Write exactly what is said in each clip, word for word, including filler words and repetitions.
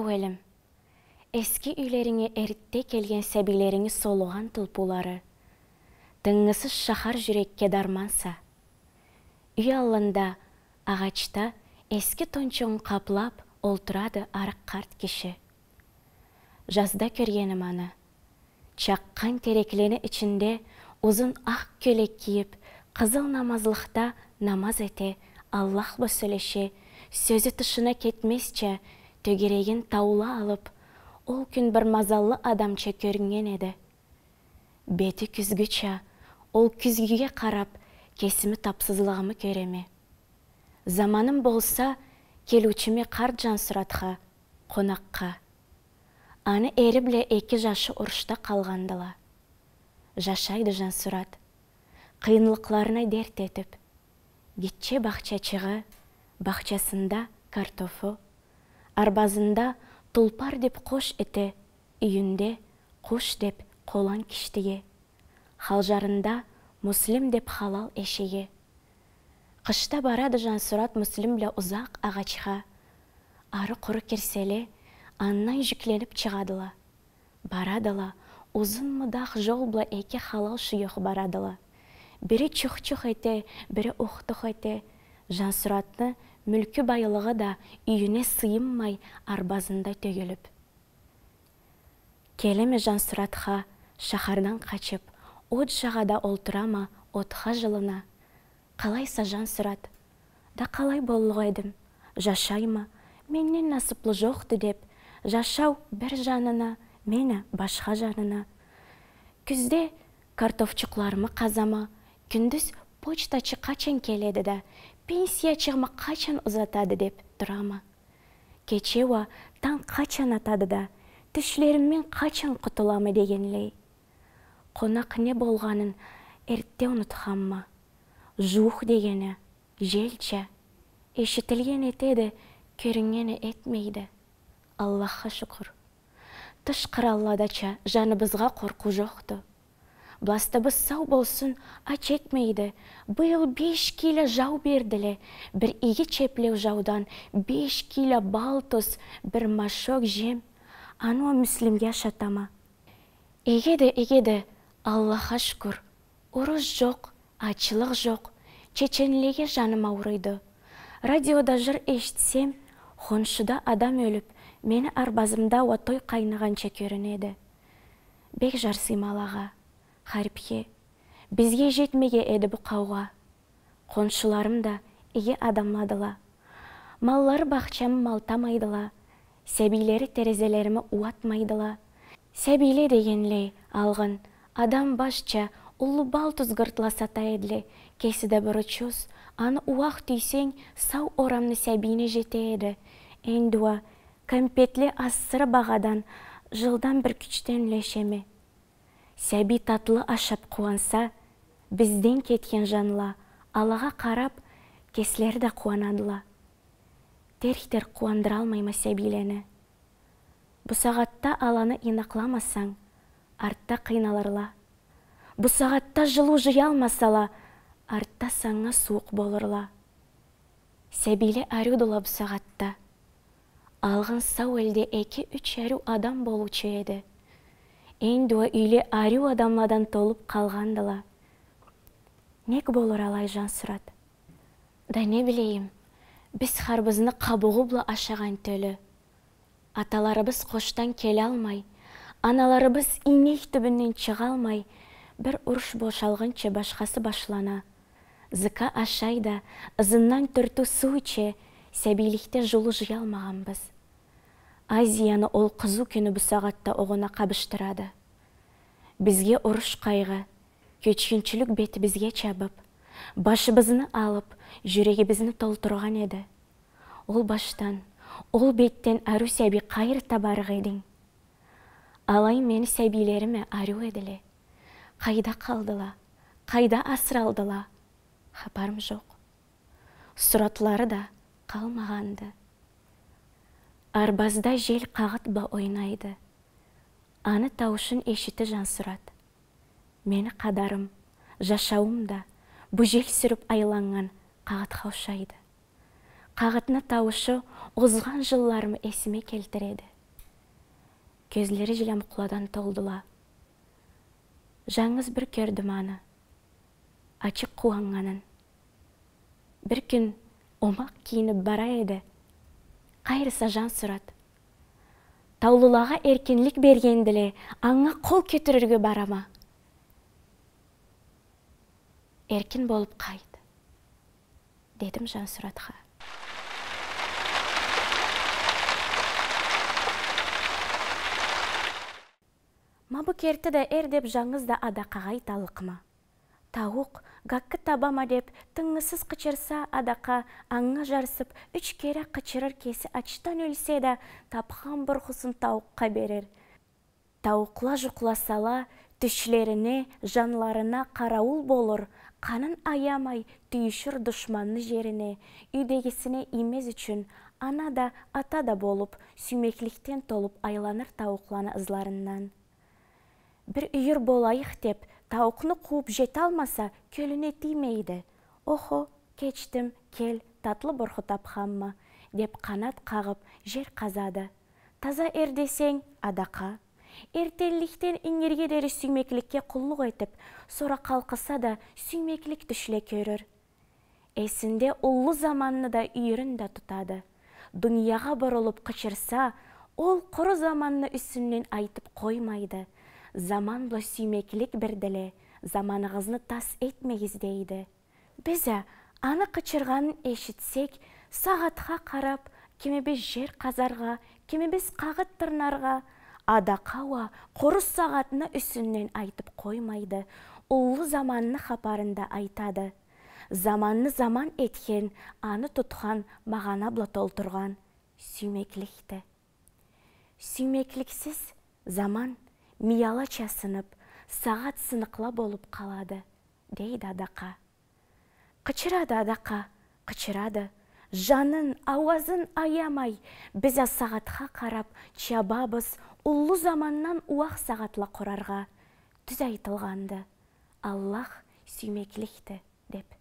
Элим, эски юйлеринге эртде келген сабийлеринги солугъан тылпыулары, тынгысыз шахар жюрекге дарманса. Юй аллында, агъачда эски тончугъун къаплап олтурады арыкъ къарт киши. Жазда кёргеним аны. Чакъгъан тереклени ичинде узун акъ кёлек кийип, къызыл намазлыкъда намаз эте, Аллах бла сёлеше, сёзю тышына кетмезча, тёгерегин таулу алып, ол кюн бир мазаллы адамча кёрюннген эди. Бети кюзгюча, ол кюзгюге къарап, кесими тапсызлыгъымы кёреме. Заманым болса, келиучюме къарт Жансуратха, къонакъгъа. Аны эри бла эки жашы урушда къалгъандыла. Жашайды Жансурат, къыйынлыкъларына дерт этип. Гитче бахчачыгъы, бахчасында картофу, арбазында тулпар деп къош ити, юйюнде къуш деп къолан киштиги, халжарында Муслим деп халал эшиги. Къышда барады Жансурат Муслим бла узакъ агъачха. Ары къуру кирселе, андан жюкленип чыгъадыла. Барадыла, узун мыдах жол бла эки халал шуёху барадыла. Бири чух-чух эте, бири ух-тух эте. Жансуратны мюлкю, байлыгъы да юйюне сыйынмай, арбазында тёгюлюп. Келеме Жансуратха, шахардан къачып, от жагъада олтурама, отха жылына. Къалайса, Жансурат? Да къалай боллукъ эдим? Жашайма. Менден насыплы жокъду деп, жашау бир жанына, мен а башха жанына. Кюзде картофчукъларымы къазама, кюндюз почтачы къачан келеди да, пенсиячыгъымы къачан узатады деп турама. Кече уа танг къачан атады да, тюшлеримден къачан къутулама дегенлей. Къонакъ не болгъанын эртде унутханма. Жууукъ дегени желча, эшитилген этеди, кёрюннген а этмейди. Аллахха шукур. Тыш къыралладача жаныбызгъа къоркъуу жокъду. Бластыбыз сау болсун, ач этмейди. Быйыл беш кило жау бердиле. Бир иги чеплеу жаудан беш кило бал туз, бир машок жем. Аны уа Муслимге ашатама. Игиди, игиди, Аллахха шукур. Уруш жокъ, ачлыкъ жокъ. Чеченлеге жаным ауруйду. Радиода жыр эшитсем, хоншуда адам ёлюп, мени арбазымда уа той къайнагъанча кёрюнеди. Бек жарсыйма алагъа, Харипхе. Бизге жетмеге эди бу къаугъа. Хоншуларым да иги адамладыла. Маллары бахчамы малтамайдыла. Сабийлери терезелерими ууатмайдыла. Сабийле дегенлей алгъын, адам башча уллу бал туз гыртла сата эдиле. Кеси да бир учуз, аны ууакъ тюйсенг, сау орамны сабийине жете эди. Энди уа кампетле асыры багъадан, жылдан бир кючден юлешеме. Сабий татлы ашап къууанса, бизден кетген жанла алагъа къарап, кеслери да къууанадыла. Терк-терк къууандыралмайма сабийлени. Бусагъатда аланы ийнакъламасанг, артда къыйналырла. Бусагъатда жылыу жыялмасала, артда санга сууукъ болурла. Сабийле ариудула бусагъатда. Алгъын сау элде эки-юч ариу адам болуучу эди. Энди уа юйле ариу адамладан толуп къалгъандыла. Нек болур алай, Жансурат? Да не билейим, биз харбызны къабугъу бла ашагъан тёлю. Аталарыбыз къошдан келалмай, аналарыбыз ийнек тюбюнден чыгъалмай, бир уруш бошалгъынчы башхасы башлана. Зыка ашай да, ызындан тюртюу суу иче, сабийликде жылыу жыялмагъанбыз. Азияны ол къызыу кюню бусагъатда огъуна къабышдырады. Бизге уруш къайгъы, кёчгюнчюлюк бетибизге чабып, башыбызны алып, жюрегибизни толтургъан эди. Ол башдан, ол бетден ариу сабий къайры табарыкъ эдинг? Алай мени сабийлерим а ариу эдиле. Къайда къалдыла? Къайда асыралдыла? Хапарым жокъ. Суратлары да къалмагъанды. Арбазда жел къагъыт бла ойнайды. Аны тауушун эшити Жансурат. Мени къадарым, жашауум да бу жел сюрюп айланнган къагъытха ушайды. Къагъытны тауушу озгъан жылларымы эсиме келтиреди. Кёзлери жилямукъладан толдула. Жангыз бир кёрдюм аны, ачыкъ къууаннганын. Бир кюн омакъ кийинип бара эди. Къайрыса Жансурат. Таулулагъа эркинлик бергендиле, анга къол кётюрюрге барама. Эркин болуп къайт, дедим Жансуратха. Ма бу керти да эр деп жангыз да Адакъагъа айталлыкъма. Тауукъ, гаккы табама деп, тынгысыз къычырса, Адакъа анга жарсып, юч кере къычырыр, кеси ачдан ёлсе да, тапхан бурхусун тауукъгъа берир. Тауукъла жукъласала, тюшлерине, жанларына къараул болур, къанын аямай, тюйюшюр душманны жерине, юйдегисине иймез ючюн, ана да, ата да болуп, сюймекликден толуп айланыр тауукъланы ызларындан. Бир юйюр болайыкъ деп, тауукъну къууп жеталмаса, кёлюне тиймейди. Охо, кечдим, кел, татлы бурху тапханма, деп къанат къагъып, жер къазады. Таза эр десенг, Адакъа. Эртенликден ингирге дери сюймекликге къуллукъ этип, сора къалкъыса да сюймеклик тюшле кёрюр. Эсинде уллу заманны да, юйюрюн да тутады. Дуниягъа бурулуп къычырса, ол къуру заманны юсюнден айтып къоймайды. Заман бла сюймеклик бирдиле, заманыгъызны тас этмегиз, дейди. Биз а аны къычыргъанын эшитсек, сагъатха къарап, кимибиз жер къазаргъа, кимибиз къагъыт тырнаргъа, Адакъа уа къуру сагъатны юсюнден айтып къоймайды, уллу заманны хапарын да айтады. Заманны заман этген, аны тутхан, магъана бла толтургъан сюймекликди. Сюймекликсиз заман миялача сынып, сагъат сыныкъла болуп къалады, дейди Адакъа. Къычырады Адакъа, къычырады. Жанын, ауазын аямай, биз а сагъатха къарап чабабыз, уллу замандан ууакъ сагъатла къураргъа. Тюз айтылгъанды, Аллах сюймекликди, деп.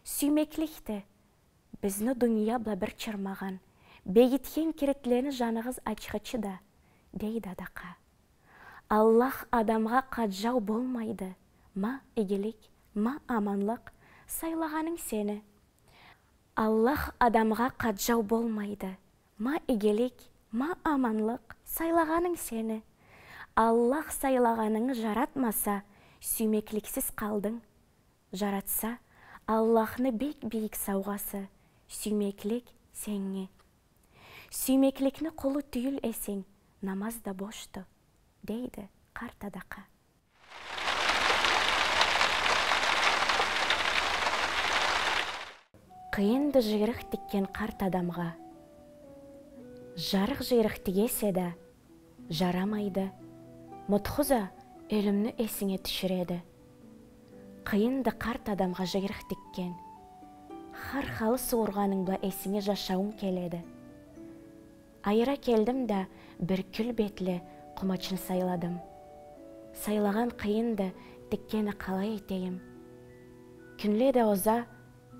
Сюймекликди бизни дуния бла бир чырмагъан, бегитген киритлени жаныгъыз ачхычы да, дейди Адакъа. Аллах адамгъа къаджау болмайды, ма игилик, ма аманлыкъ, сайлагъанынг сени. Аллах адамгъа къаджау болмайды, ма игилик, ма аманлыкъ, сайлагъанынг сени. Аллах сайлагъанынгы жаратмаса, сюймекликсиз къалдынг. Жаратса, Аллахны бек бийик саугъасы, сюймеклик сеннге. Сюймекликни къулу тюйюл эсенг, намаз да бошду, дейди къарт Адакъа. Къыйынды жыйрыкъ тикген къарт адамгъа. Жарыкъ жыйрыкъ тигесе да, жарамайды. Мутхуз а ёлюмню эсинге тюшюреди. Къыйынды къарт адамгъа жыйрыкъ тикген. Хар халы сууургъанынг бла эсинге жашауунг келеди. Айыра келдим да, бир кюл бетли къумачны сайладым. Сайлагъан къыйынды, тикгени къалай этейим? Кюнле да оза,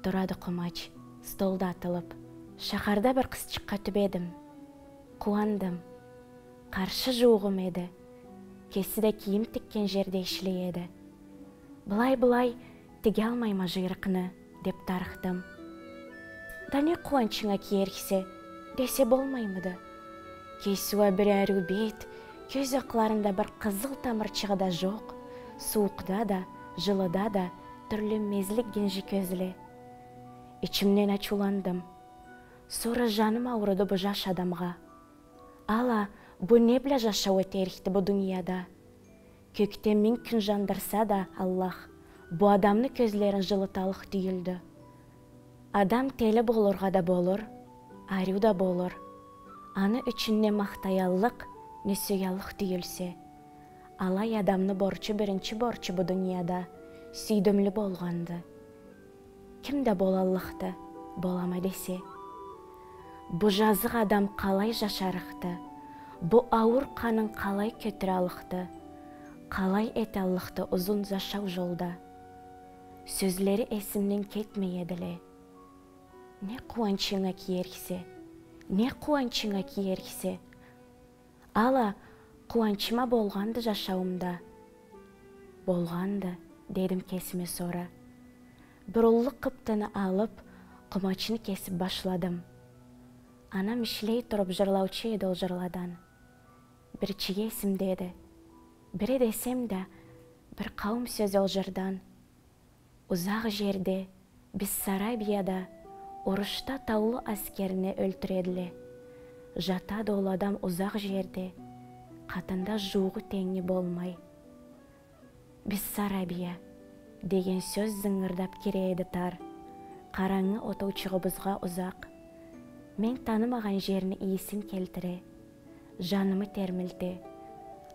турады къумач, стол да атылып. Шахарда бир къызчыкъгъа тюбедим. Къууандым. Къаршы жууугъум эди. Кеси да кийим тикген жерде ишлей эди. Былай-былай тигиалмайма жыйрыкъны, деп тарыхдым. Да не къууанчынга киериксе, десе болмаймыды? Кеси уа бир ариу бет, кёз акъларында бир къызыл тамырчыгъы да жокъ, сууукъда да, жылыда да тюрленмезлик гинжи кёзле. Ичимден ачыуландым. Сора жаным ауруду бу жаш адамгъа. Ала, бу не бла жашау этерикди бу дунияда? Кёкде минг кюн жандырса да Аллах, бу адамны кёзлерин жылыталлыкъ тюйюлдю. Адам тели болургъа да болур, ариу да болур. Аны ючюн не махтаяллыкъ, не сюяллыкъ тюйюлсе. Алай адамны борчу, биринчи борчу бу дунияда сюйдюмлю болгъанды. Ким да болаллыкъды, болама десе. Бу жазыкъ адам къалай жашарыкъды, бу ауур къанын къалай кётюраллыкъды, къалай эталлыкъды узун жашау жолда? Сёзлери эсимден кетмей эдиле. Не къууанчынга киериксе, не къууанчынга киериксе. Ала къууанчым а болгъанды жашауумда. Болгъанды, дедим кесиме сора. Бир уллу къыптыны алып, къумачны кесип башладым. Анам ишлей туруп жырлаучу эди ол жырладан. Бирчиги эсимдеди. Бири десем да, бир къауум сёз ол жырдан. Узакъ жерде, Бессарабияда, урушда таулу аскерни ёлтюредиле. Жатады ол адам узакъ жерде, къатында жуугъу-тенги болмай. Бессарабия деген сёз зынгырдап кире эди тар, къарангы отоучугъубузгъа узакъ. Мен танымагъан жерни ийисин келтире, жанымы термилте,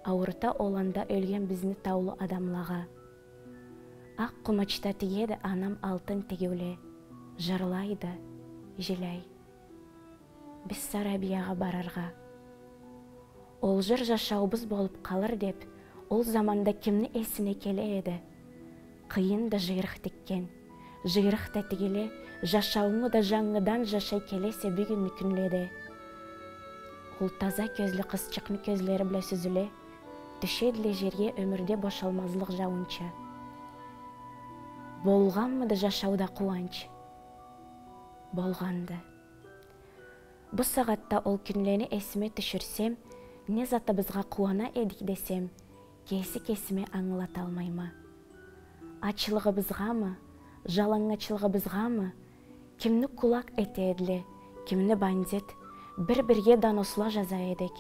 аурута ол анда ёлген бизни таулу адамлагъа. Акъ къумачда тигеди анам алтын тигиуле, жырлайды, жиляй. Бессарабиягъа барыргъа. Ол жыр жашауубуз болуп къалыр деп, ол заманда кимни эсине келе эди? Къыйынды жыйрыкъ тикген. Жыйрыкъ да тигиле, жашауунгу да жангыдан жашай келесе бюгюнню кюнледе. Ол таза кёзлю къызчыкъны кёзлери бла сюзюле, тюшедиле жерге ёмюрде бошалмазлыкъ жауунча. Болгъанмыды жашауда къууанч? Болгъанды. Бу сагъатда ол кюнлени эсиме тюшюрсем, не затыбызгъа къууана эдик десем, кеси кесиме ангылаталмайма. Ачлыгъыбызгъамы, жалангачлыгъыбызгъамы, кимни кулак эте эдиле, кимни бандит, бир-бирге доносла жаза эдик.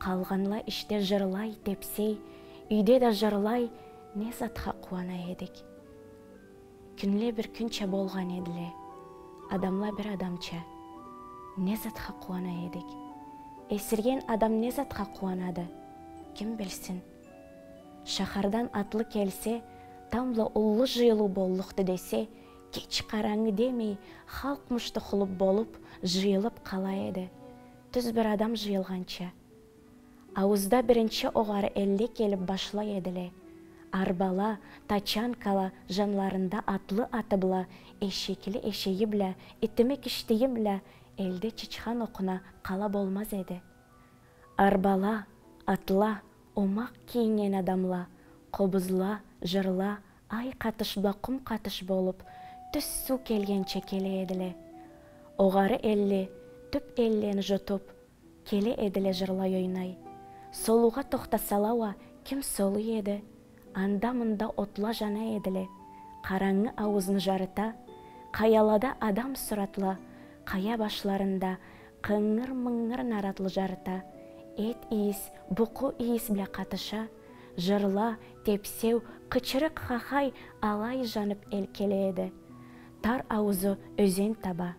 Къалгъанла ишде жырлай, тепсей, юйде да жырлай, не затха къууана эдик? Кюнле бир кюнча болгъан эдиле, адамла бир адамча. Не затха къууана эдик? Эсирген адам не затха къууанады? Ким билсин? Шахардан атлы келсе, тамбла уллу жыйылыу боллукъду десе, кеч къарангы демей, халкъ муштухулуп болуп, жыйылып къала эди. Тюз бир адам жыйылгъанча. Ауузда биринчи огъары элле келип башлай эдиле. Арбала, тачанкала, жанларында атлы аты бла, эшекли эшеги бла, итимик иштиги бла, элде чычхан окъуна къала болмаз эди. Арбала, атла, омакъ кийиннген адамла, къобузла, жырла, ай къатыш бла къум къатыш болуп, тюз суу келгенча келе эдиле. Огъары элле, тюп эллени жутуп, келе эдиле жырлай-ойнай. Солуугъа тохтасала уа, ким солуй эди? Анда-мында отла жана эдиле. Къарангы ауузну жарыта, къаялада адам суратла, къая башларында къынгыр-мынгыр наратлы жарыта. Эт ийис, букъу ийис бла къатыша, жырла, тепсеу, къычырыкъ-хахай алай жанып эл келе эди. Тар ауузу ёзен таба.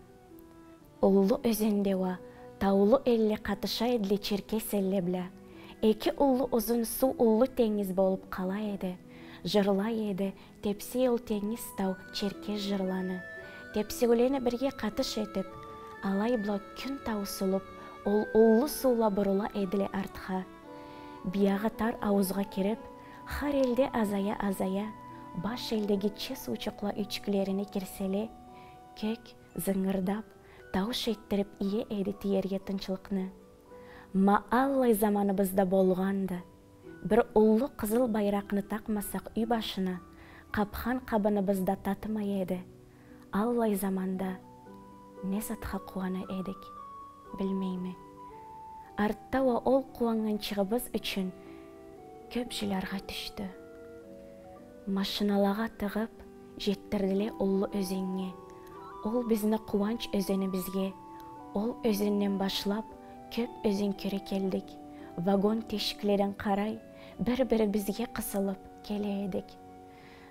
Уллу ёзенде уа таулу элле къатыша эдиле черкес элле бла. Эки уллу узун суу уллу тенгиз болуп къала эди. Жырлай эди, тепсей ол тенгиз тау черкес жырланы. Тепсеулени бирге къатыш этип, алай бла кюн таусулуп, ол уллу суула бурула эдиле артха. Биягъы тар ауузгъа кирип, хар элде азая-азая, баш элде гитче суучукъла юйчюклерине кирселе, кёк зынгырдап, таууш этдирип ие эди тиерге тынчлыкъны. Ма аллай заманыбыз да болгъанды. Бир уллу къызыл байракъны такъмасакъ юй башына, къапхан къабыныбыз да татымай эди. Аллай заманда не затха къууана эдик, билмейме. Артда уа ол къууаннганчыгъыбыз ючюн кёп жиляргъа тюшдю. Машиналагъа тыгъып, жетдирдиле уллу ёзеннге. Ол бизни къууанч ёзенибизге. Ол ёзенден башлап, кёп ёзен кёре келдик. Вагон тешикледен къарай, бир-бирибизге къысылып келе эдик.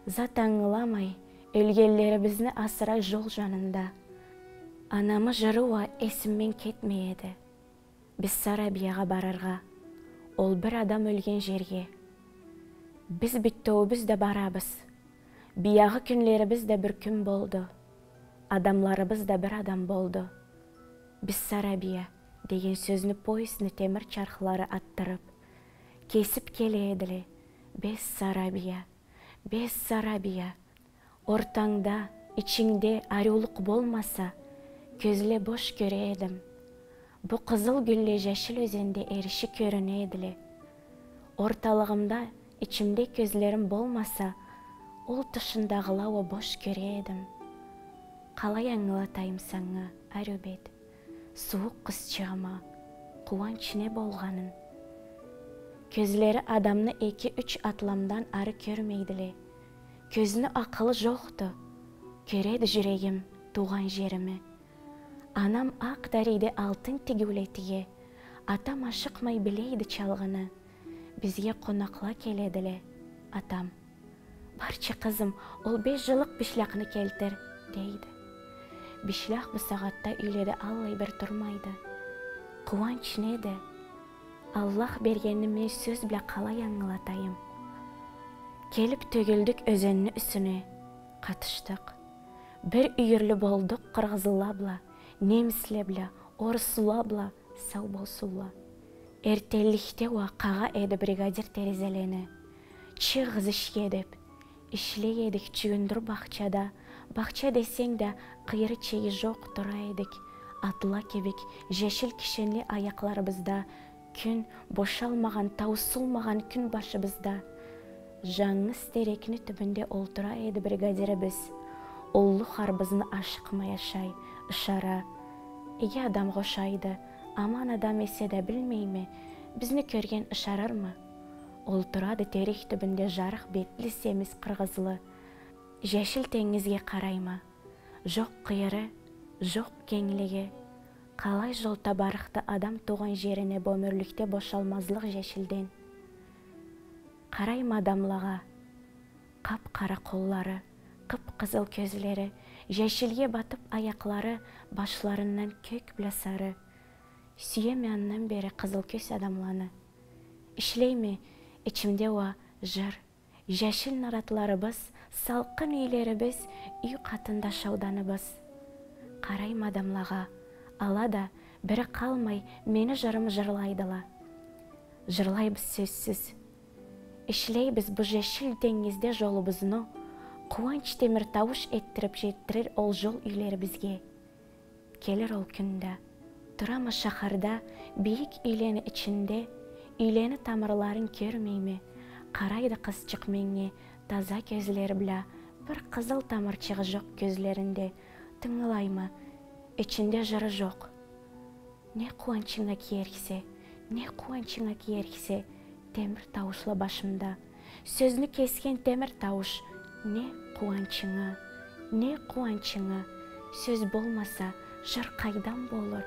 Зат ангыламай, ёлгенлерибизни асырай жол жанында. Анамы жыры уа эсимден кетмей эди. Бессарабиягъа барыргъа, ол бир адам ёлген жерге. Биз бютеуюбюз да барабыз. Биягъы кюнлерибиз да бир кюн болду. Адамларыбыз да бир адам болду. Бессарабия деген сёзню поездни темир чархлары атдырып, кесип келе эдиле. Бессарабия, Бессарабия. Ортангда, ичингде ариулукъ болмаса, кёзле бош кёре эдим. Бу къызыл гюлле жашил ёзенде эриши кёрюне эдиле. Орталыгъымда, ичимде кёзлерим болмаса, ол тышындагъыла уа бош кёре эдим. Къалай ангылатайым санга, Арюбет, сууукъ къызчыгъыма къууанч не болгъанын? Кёзлери адамны эки-юч атламдан ары кёрмейдиле. Кёзню акъылы жокъду. Кёреди жюрегим туугъан жерими. Анам акъ дарийде алтын тигиуле тиге. Атам ашыкъмай билейди чалгъыны. Бизге къонакъла келедиле. Атам: «Барчы, къызым, ол беш жыллыкъ бишлякъны келтир», — дейди. Бишлякъ бусагъатда юйледе аллай бир турмайды. Къууанч неди? Аллах бергенни мен сёз бла къалай ангылатайым? Келип тёгюлдюк ёзенни юсюне, къатышдыкъ. Бир юйюрлю болдукъ къыргъызлыла бла, немисле бла, оруслула бла, сау болсунла. Эртенликде уа къагъа эди бригадир терезелени. «Чыгъыгъыз ишге», — деп. Ишлей эдик чюгюндюр бахчада. Бахча десенг да, къыйыры-чейи жокъ тура эдик. Атла кибик, жашил кишенли аякъларыбызда. Кюн бошалмагъан, таусулмагъан кюн башыбызда. Жангыз терекни тюбюнде олтура эди бригадирибиз. Уллу харбызны ашыкъмай ашай, ышара. Иги адамгъа ушайды. Аман адам эсе да, билмейме, бизни кёрген ышарырмы? Олтурады терек тюбюнде жарыкъ бетли, семиз къыргъызлы. Жашил тенгизге къарайма. Жокъ къыйыры, жокъ кенглиги. Къалай жол табарыкъды адам туугъан жерине бу ёмюрлюкде бошалмазлыкъ жашилден? Къарайма адамлагъа. Къап-къара къоллары, къып-къызыл кёзлери, жашилге батып аякълары, башларындан кёк бла сары. Сюеме андан бери къызыл кёз адамланы. Ишлейме, ичимде уа жыр. Жашил наратларыбыз, салкъын юйлерибиз, юй къатында шауданыбыз. Къарайма адамлагъа, ала да, бири къалмай, мени жырым жырлайдыла. Жырлайбыз сёзсюз. Ишлейбиз бу жашил тенгизде жолубузну, къууанч темир таууш этдирип жетдирир ол жол юйлерибизге. Келир ол кюн да. Турама шахарда, бийик юйлени ичинде, юйлени тамырларын кёрмейме. Къарайды къызчыкъ меннге таза кёзлери бла, бир къызыл тамырчыгъы жокъ кёзлеринде. Тынгылайма, ичинде жыры жокъ. Не къууанчынга киериксе, не къууанчынга киериксе, темир тауушла башымда. Сёзню кесген темир таууш. Не къууанчынга, не къууанчынга. Сёз болмаса, жыр къайдан болур?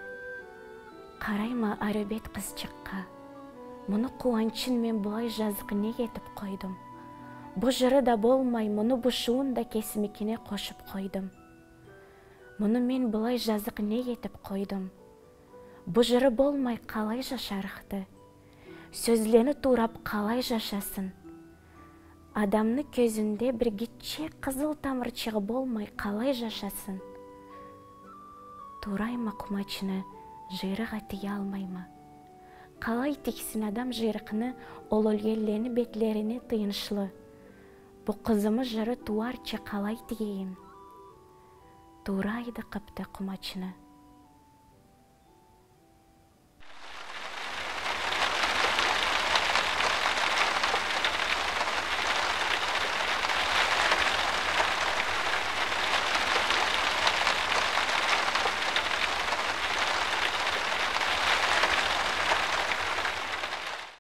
Къарайма, Арюбет къызчыкъгъа. Муну къууанчын мен былай жазыкъ нек этип къойдум? Бу жыры да болмай, муну бушуун да кесимикине къошуп къойдум. Муну мен былай жазыкъ нек этип къойдум? Бу жыры болмай къалай жашарыкъды? Сёзлени туурап къалай жашасын? Адамны кёзюнде бир гитче къызыл тамырчыгъы болмай къалай жашасын? Туурайма къумачны, жыйрыкъ а тиялмайма. Къалай тиксин адам жыйрыкъны ол ёлгенлени бетлерине тыйыншлы? Бу къызымы жыры туурча къалай тигейим? Туурайды къыпты къумачны.